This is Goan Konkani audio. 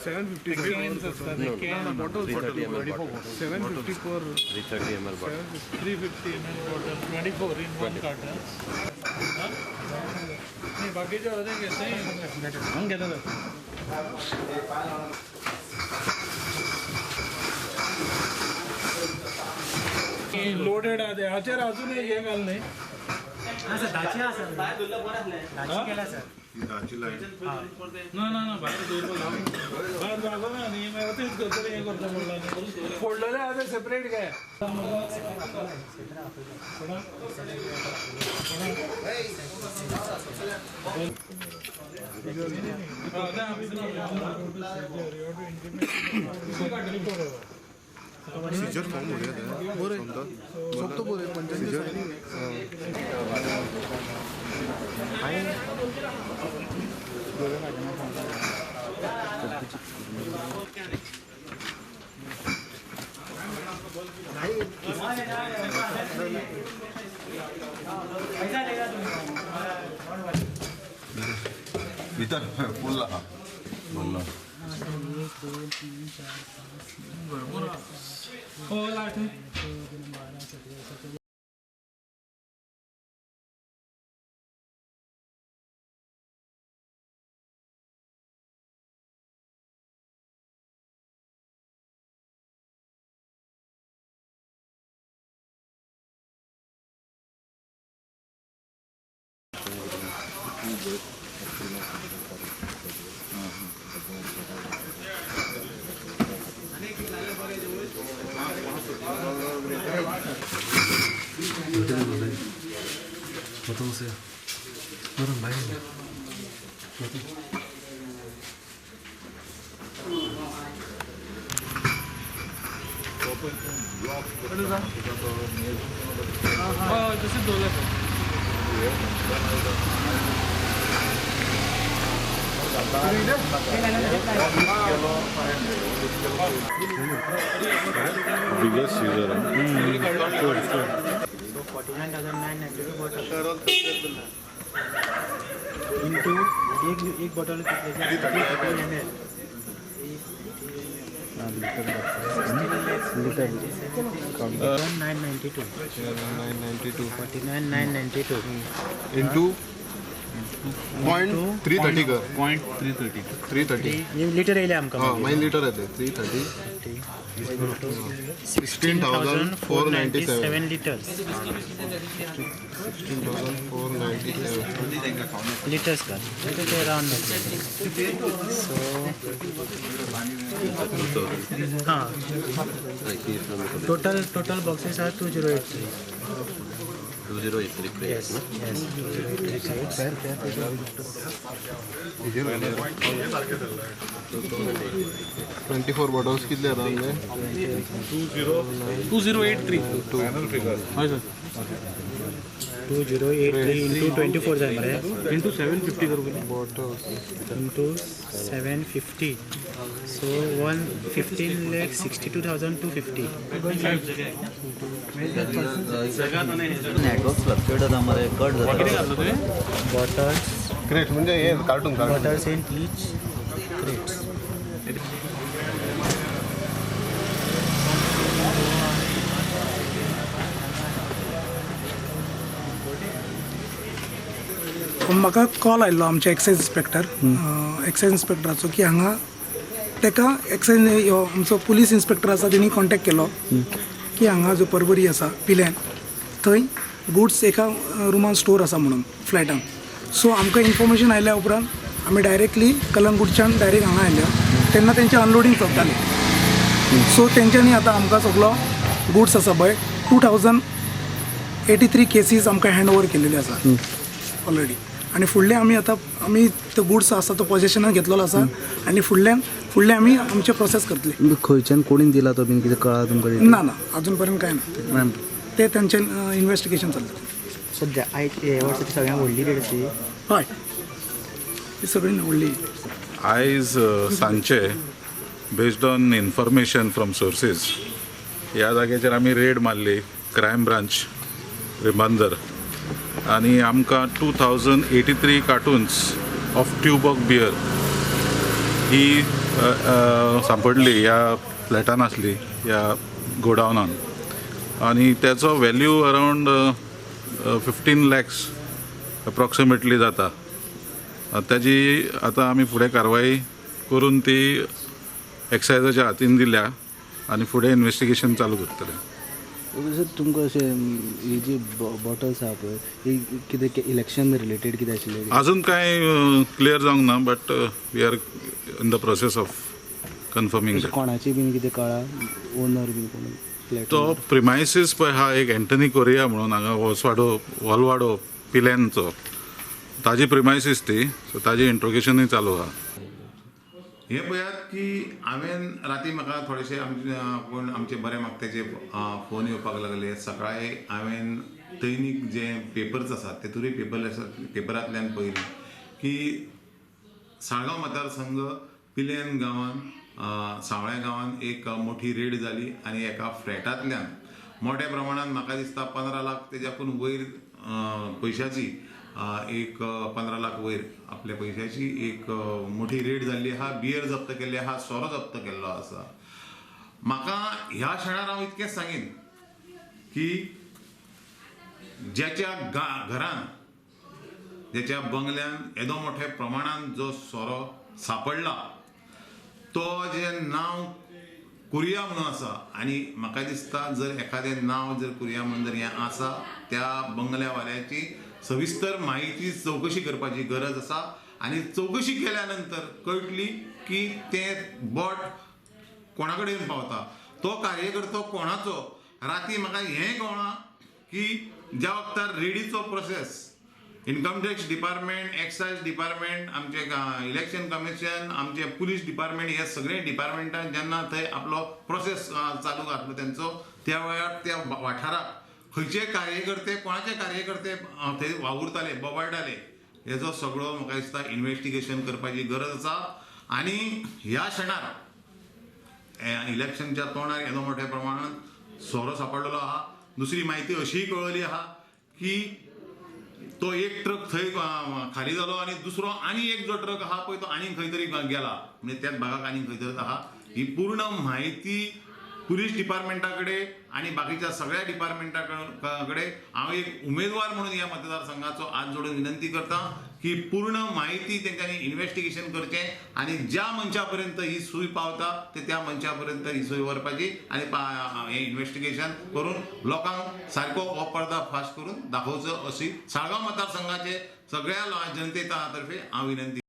750 bottle, 750 per 330 ml bottle. 350 ml bottle, 24 in one carton. नाही, बाकीचे होते घेते. घेतलं. लोडेड आहे हाचेर अजून एक हे घाल नाही. ना ना ना, भायर दवरपाक भायर जागो ना न्ही, मागीर तेच करतले, हें करता म्हणला न्ही. फोडलेले आहा ते सेपरेट घे. सीजर फॉर्म हो गया था. सोबतो बरे पंचांचे. भितर फुल आहा भरला. हो, लास्ट. हय, तशेंच दवरलें. Biggest Caesar. 49,992 bottle into एक एक बॉटल कितले? 330 ml. 992. 992. 49,992. Into point 330 कर. Point 330. 330. Litre येयले आमकां. हा, मागीर लिटर येते 330. 16,497. 7 liters. 16,497. Liters का ते राउंड. सो हां, total boxes are 2083. 2083 crates. Yes, 2083 crates. 24 bottles कितले येता म्हणजे? 2083. हय sir. 2083 into 24 जाय मरे. इंटू 750 करूं. Bottles. Into 750, so one 15,62,250. Network fluctuate जाता मरे, कट जाता. बॉटल्स. क्रेट म्हणजे हे cartoon cartoon. Bottles in each crates. म्हाका कॉल आयिल्लो आमचे एक्सायज इन्स्पेक्टर, एक्सायज इन्स्पेक्टराचो की हांगा ताका एक्सायज ह्यो आमचो पुलीस इन्स्पेक्टर आसा, तेणी कॉन्टेक्ट केलो की हांगा जो परवरी आसा पिल्यान, थंय गुड्स एका रुमान स्टोर आसा म्हणून फ्लॅटान. सो आमकां इन्फॉर्मेशन आयल्या उपरांत आमी डायरेक्टली कलंगूटच्यान डायरेक्ट हांगा आयले तेन्ना तेंचें अनलोडींग चलतालें. सो तेंच्यांनी आतां आमकां सगलो गुड्स आसा पळय, 2083 cases आमकां हँड ओवर केलेले आसा ऑलरेडी. आनी फुडलें आमी आतां आमी तो गुड्स आसा तो पोजेशनान घेतलेलो आसा आनी फुडल्यान फुडलें आमी आमचें प्रोसेस करतले. खंयच्यान कोणीन दिला तो बीन कितें कळ्ळा तुमकां? ना ना, अजून पर्यंत कांय ना. ते तेंचें इन्वेस्टिगेशन चलता. सध्या आयज हे वर्सा सगळ्यांत व्हडली रेट आसी. हय, ही सगळी व्हडली. आयज सांजचे based on information from sources ह्या जाग्याचेर आमी रेड मारली, क्रायम ब्रांच रिमांदर, आनी आमकां 2083 cartons of Tuborg beer he सांपडली ह्या फ्लॅटान आसली ह्या गोडावनान आनी त्याचो व्हॅल्यू अरावंड 15 लॅक्स अप्रॉक्सिमेटली जाता. ताजी आतां आमी फुडें कारवाई करून ती एक्सायजाच्या हातीन दिल्या आनी फुडें इन्वेस्टिगेशन चालू करतले. सर, तुमकां अशें ही जी बॉटल्स आहा पळय, ही कितें इलेक्शन रिलेटेड कितें आशिल्लें? अजून कांय क्लियर जावंक ना, but we are in the process of confirming. कोणाची बीन कितें कळ्ळा, ओनर बीन कोण फ्लॅट? तो प्रिमायसीस पळय हा, एक एंटनी कोरिया म्हणून हांगा वोसवाडो वॉलवाडो पिल्यांचो, ताजी प्रिमायसीस ती. सो ताजी इंट्रोगेशनूय चालू आहा. हे पळयात की हांवें राती म्हाका थोडेशे आमचे कोण आमचे बरे मागत्याचे फोन येवपाक लागले. सकाळी हांवें दैनीक जे पेपर्स आसात तेतूरय पेपर आसा, पेपरांतल्यान पळयलें की साळगांव मतदारसंघ पिलेन गांवान, सावळ्या गांवान एक मोठी रेड जाली आनी एका फ्लॅटांतल्यान मोठ्या प्रमाणान, म्हाका दिसता 15 लाख तेज्याकून वयर पयशाची, एक 15 लाख वयर आपल्या पयशाची एक मोठी रेड जाल्ली आहा. बियर जप्त केल्ली आहा, सोरो जप्त केल्लो आसा. म्हाका ह्या क्षणार हांव इतकेंच सांगीन की ज्याच्या घरान, ज्याच्या बंगल्यान येदो मोठ्या प्रमाणान जो सोरो सापडला तो जें नांव कुरिया म्हणून आसा, आनी म्हाका दिसता जर एखादें नांव जर कुरिया म्हणून जर हें आसा, त्या बंगल्यावाल्याची सविस्तर म्हायती चवकशी करपाची गरज आसा. आनी चवकशी केल्या नंतर कळटली की तें बोट कोणा कडेन पावता, तो कार्यकर्तो कोणाचो. राती म्हाका हें कळ्ळां की ज्या वक्तार रेडीचो process income tax department, excise department, आमचे इलेक्शन कमिशन, आमचे पुलीस डिपार्टमेंट, हे सगळे डिपार्टमेंटान जेन्ना थंय आपलो प्रोसेस चालू घातलो तेंचो, त्या वेळार त्या वाठाराक खंयचे कार्यकर्ते, कोणाचे कार्यकर्ते थंय वावुरताले, बोबाळटाले, हेजो सगळो म्हाका दिसता इन्वेस्टिगेशन करपाची गरज आसा. आनी ह्या क्षणार इलेक्शनच्या तोंडार येदो मोठ्या प्रमाणात सोरो सापडलेलो आहा. दुसरी म्हायती अशीय कळ्ळी आहा की तो एक ट्रक थंय खाली जालो आनी दुसरो आनी एक जो ट्रक आहा पळय तो आनीक खंय तरी गेला, म्हणजे त्याच भागाक आनीक खंय तरी आहा. ही पूर्ण म्हायती पुलीस डिपार्टमेंटा कडेन आनी बाकीच्या सगळ्या डिपार्टमेंटा कडेन हांव एक उमेदवार म्हणून ह्या मतदारसंघाचो हात जोडून विनंती करता की पूर्ण म्हायती तेंच्यांनी इन्वेस्टिगेशन करचें आनी ज्या मनशा पर्यंत ही सूय पावता ते त्या मनशा पर्यंत ही सूय व्हरपाची आनी हें इन्वेस्टिगेशन करून लोकांक सारको हो पर्दा फाश करून दाखोवचो, अशी साळगांव मतदारसंघाचे सगळ्या जनते तर्फे हांव विनंती